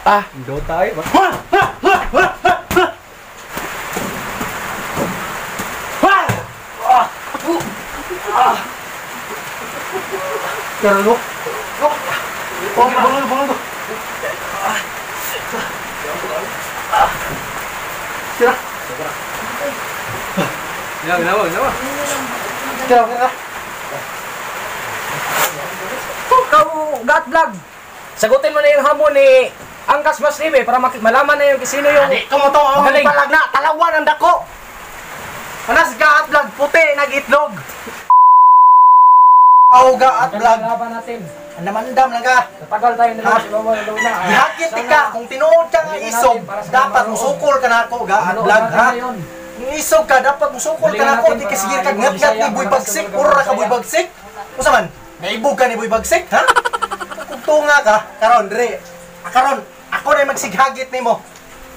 Ah, Dota ay. Pero no. Oh, bangun, bangun. Sira. Ginawa, ginawa, ginawa. Sira, sira. Ikaw, Gat Vlog. Sagutin mo na yung hamon ni Angkas Mas TV para malaman na yung sino yung... Di tumutuo ang palag na, talawan ang dako. Panas Gat Vlog, puti, nag-itlog. Aw, Gat Vlog. Laban natin. Andam-andam lang ka. Natagal tayo nila si Mama Luna. Gihakit ka, kung tinuod ka nga isog, dapat musukol ka na ako, Gat Vlog, ha? Kung isog ka, dapat musukol ka na ako. Di ka sige kag ngat-ngat ni Boy Bagsik, puro ka Boy Bagsik. Unsa man? Naibog ka ni Boy Bagsik, ha? Kung tunga ka, karon, dre. Karon, ako na magsighagit nimo.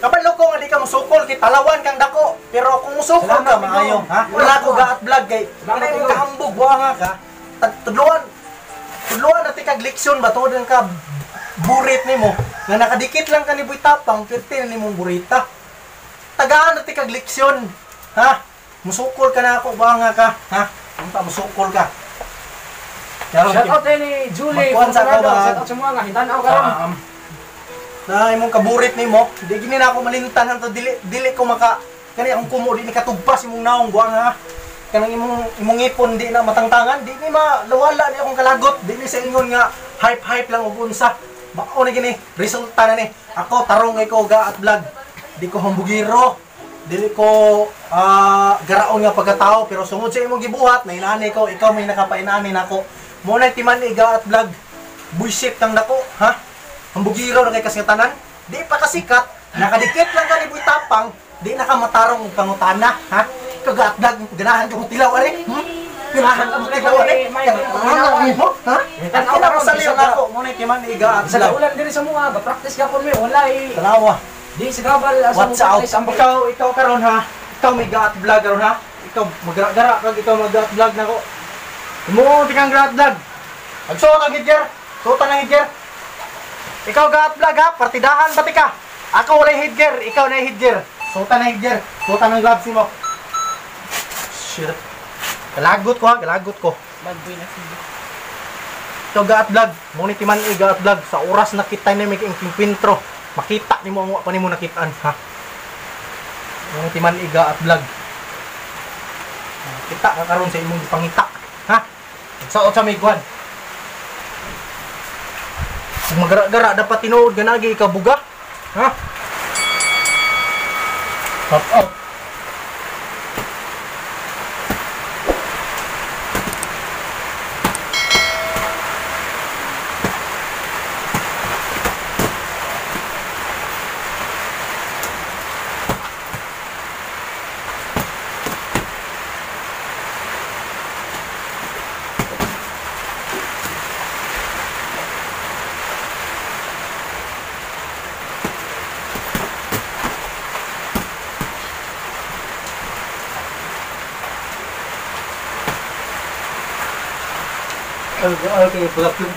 Kabalo ko nga di ka musukol, kay talawan kang dako. Pero kung musukol ka, maayo, ha? Wala ko Gat Vlog kay wala mo kahambog, wa nga ka. Tudluan, tudluan na ti kag leksyon ba tungod ka burit nimo nga nakadikit lang ka ni Boy Tapang, pirti na nimong burita. Tagaan na ti kag leksyon, ha? Musukol ka na ako, ba nga ka, ha? Unta musukol ka. Shout out ni Julie Fortunado. Shout out sa mga nga hitanaw karon. Na imong kaburit nimo, di gini na ako malintan hanto dili dili ko maka kani akong kumo di ni katugpas imong naong buang ha. Kanang imong ngipon di na matangtangan, di ni malawala ni akong kalagot, di ni sa ingon nga hype hype lang og unsa. Mao na gini resulta na ni. Ako tarong kay ko Gat Vlog. Di ko hambugiro, dili ko garaon nga pagkatao, pero sungod sa imong gibuhat na inaani ko, ikaw may nakapainani nako. Mo na timan ni Gat Vlog. Bullshit kang dako, ha? Hambugiro na kay kasingatanan, di pa kasikat, nakadikit lang ka ni Boy Tapang, di na ka matarong og pangutana, ha? Ikaw Gat Vlog, ganahan ka mo tilaw ari? Ganahan ka mo tilaw ari? Ganahan mo, ha? Tanaw ko sa liyo nako, mo na timan ni Gat Vlog. Sa ulan diri sa mga, ga-practice ka pud mi, wala eh. Tanawa. Di sa gabal asa mo practice ang ikaw karon ha. Ikaw may Gat Vlog karon ha. Ikaw magara-gara kag ikaw mag Gat Vlog nako. Tumuo ti kang Gat Vlog. Agsuot ang headgear. Suotan ang headgear. Ikaw Gat Vlog ha, partidahan pati ka. Ako walay headgear, ikaw na headgear. Suotan ang headgear, suotan ang gloves nimo. Shit. Kalagot ko ha, kalagot ko. Bad boy na sige. Ikaw Gat Vlog, mo ni timan i Gat Vlog sa oras na kita ni may kwintro. Makita nimo ang wa pa nimo nakitaan ha. Mo ni timan i Gat Vlog. Kita ka karon sa imong gipangita ha. Nagsaot sa may kuan. Kung magara-gara dapat tinuod ganagi ikaw buga. Ha? Top up. Okay, production.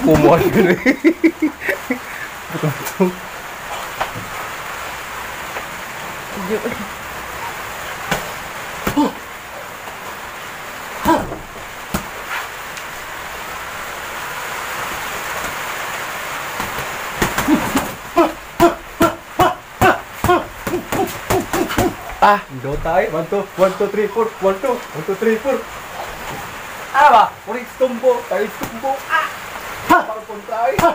Kumuha yun eh. Ah, Dota eh. 1, 2, 1, 2, 3, 4, 1, 2, 1, 2, 3, 4. Ah ba? Ulit tumbo, tayo tumbo. Ah! Ha! Parang punta eh. Ha!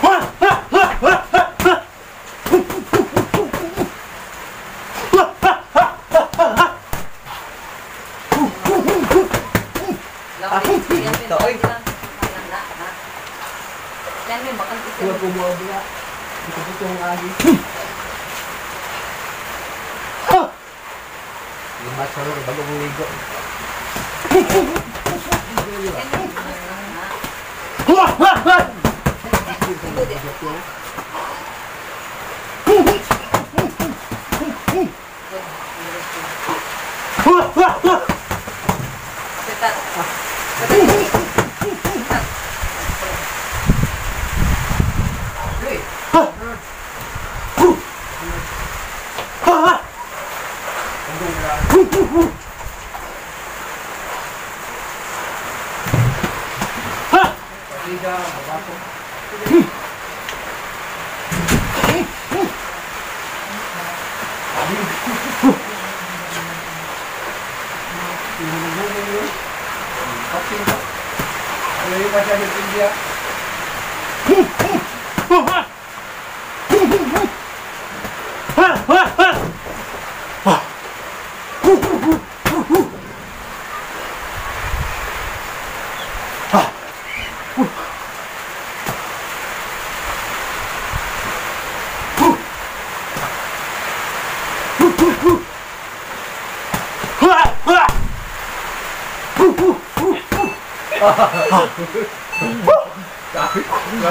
Ha! Ha! Ha! Ha! Ha!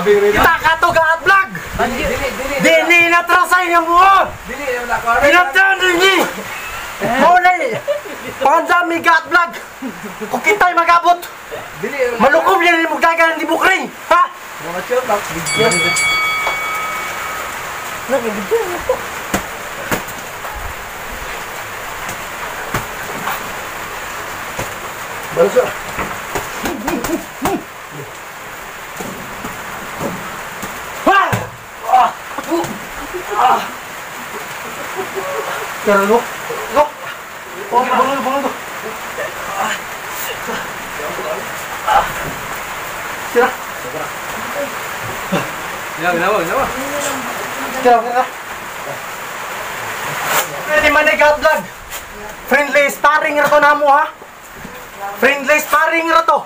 Kita ka to gaat vlog. Dili na trasay nga mo. Pinatan ni. Mo nay. Pandami gaat vlog. Kung kita'y magabot. Malukob yan mo dagan di bukring. Ha? Mga chok, bigyan. Nagibigyan ko. Balsa. Pero no, no. Oh, bangun, bangun. Sira. Ginawa, ginawa, ginawa. Sira, sira. Pwede man ay vlog. Friendly sparring ra to namo ha. Friendly sparring ra to.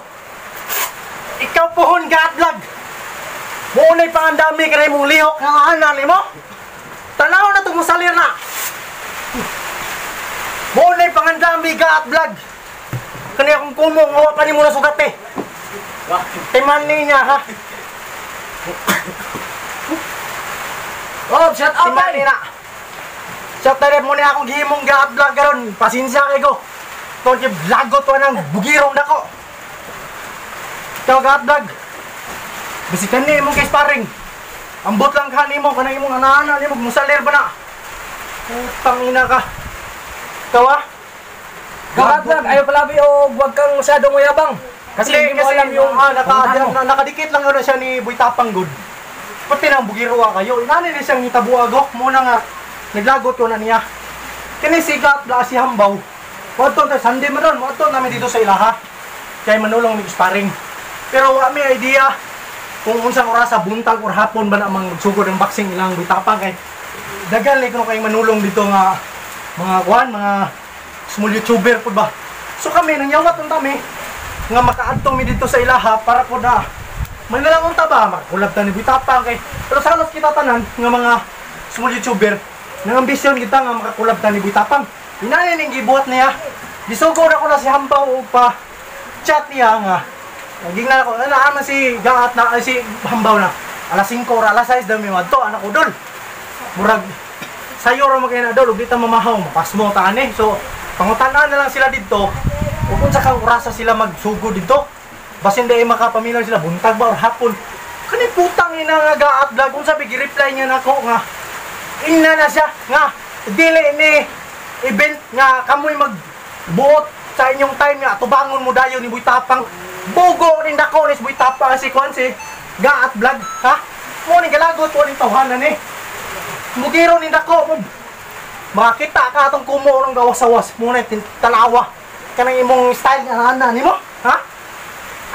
Ikaw pohon gat vlog. Mo unay pa ang dami kay mong lihok nga ana nimo. Tanaw na tong masalir na. Mo unay Pangandami Gaat Vlog. Kani akong kumo nga wa pa nimo nasugat eh. Timan niya ha. Oh, shout out Timan tay. na. Shout out mo ni akong gihimong Gaat Vlog karon. Pasensya kay ko. Tol kay lagot wa nang bugirong dako. Ikaw Gaat Vlog. Bisikan ni imong kay sparring. Ambot lang ka nimo kanang imong ana-ana nimo musaler ba na. Putang ina ka. Ikaw ah. Gaat Vlog, ayaw palabi o wag kang masyadong mayabang. Kasi hindi mo alam yung pupuntahan mo. Nakadikit lang yun siya ni Boy Tapang good. Pati nang bugiro kayo. Inani ni siyang nitabuago. Muna nga naglagot ko na niya. Kini si Gaat Vlog si Hambaw. Moadto ta Sunday man ron, moadto namin dito sa ilaha. Kay manulong mig sparring. Pero wa mi idea kung unsang oras sa buntag or hapon ba na mang magsugod ang boxing ilang Boy Tapang kay daghan ni kuno kay manulong dito nga mga kuan, mga small YouTuber pud ba. So kami nangyawat unta mi nga makaadto mi dito sa ilaha para po na man lang unta ba makakulab ta ni Boy Tapang kay pero sa halos kita tanan nga mga small YouTuber nang ambisyon kita nga makakulab ta ni Boy Tapang. Inani ning gibuhat niya. Gisugo na ko na si Hambaw og pa chat niya nga naging na ako naa man si Gaat na ay, si Hambaw na alas 5 or alas 6 daw mi madto anak ko dol. Murag sayo ra magay na dol ug di ta mamahaw mapasmo ta ani. So pangutan-an na lang sila didto ug unsa kang orasa sila magsugod didto. Basin di ay makapaminaw sila buntag ba or hapon. Kani putang ina nga Gaat Vlog unsa bi gi-reply niya nako nga ina na siya nga dili ni event nga kamoy magbuot sa inyong time nga tubangon mo dayon ni Boy Tapang. Bugo ning dako ni Boy Tapang si kuan si Gaat Vlog ha. Mo ning galagot mo ning tawhanan ni. Mugiro ning dako mo. Makita ka atong kumo nung gawas-awas mo na talawa kanang imong style nga ana nimo ha.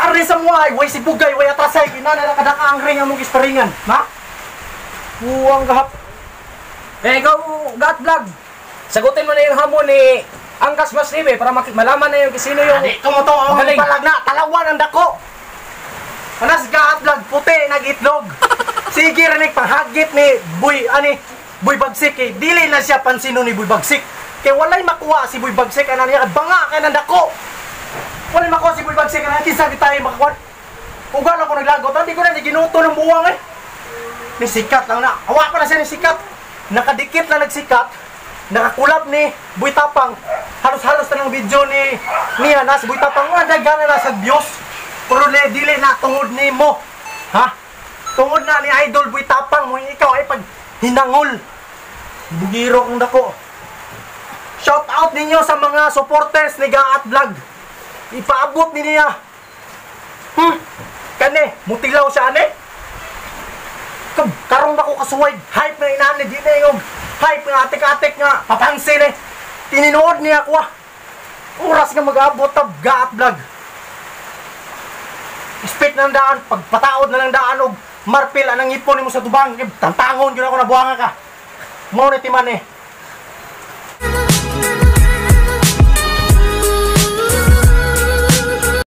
Ari sa mo ay way si bugay way atrasay kinana na kadaka ang ring among isparingan ha. Buwang gahap. Eh, ikaw Gaat Vlog. Sagutin mo na yung hamon ni Angkas Mas TV para malaman na yung sino yung Di tumuto ang magaling. palag na talawan ang dako. Anas Gaat Vlog puti nagitlog. Sige rinig panghagit ni Boy ani Boy Bagsik eh. Dili na siya pansino ni Boy Bagsik. Kay walay makuha si Boy Bagsik ana niya banga kay nang dako. Walay makuha si Boy Bagsik ana kinsa gid tayo makakuha. Ugal ako naglagot, hindi ko na ni ginuto ng buwang eh. Ni sikat lang na. Awa pa na siya ni sikat. Nakadikit na nagsikat. Nakakulab ni Boy Tapang. Halos-halos na ng video ni niya na si Boy Tapang. Nga daghan na sa views. Pero dili na tungod ni mo. Ha? Tungod na ni Idol Boy Tapang mo ikaw ay pag hinangol. Bugiro kong dako. Shout out ninyo sa mga supporters ni Gaat Vlog. Ipaabot ni niya. Kani, mutilaw siya ane. Karong ba ko kasuway, hype na inani, di na yung hype nga atik-atik nga, papansin eh. Tininood niya ako ah. Oras nga mag-abot tab Gaat Vlog. Speak na ng daan, pagpataod na ng daan og marpil anang ipon nimo sa tubang, tantangon gyud ako na buhanga ka. Mao ni timan eh.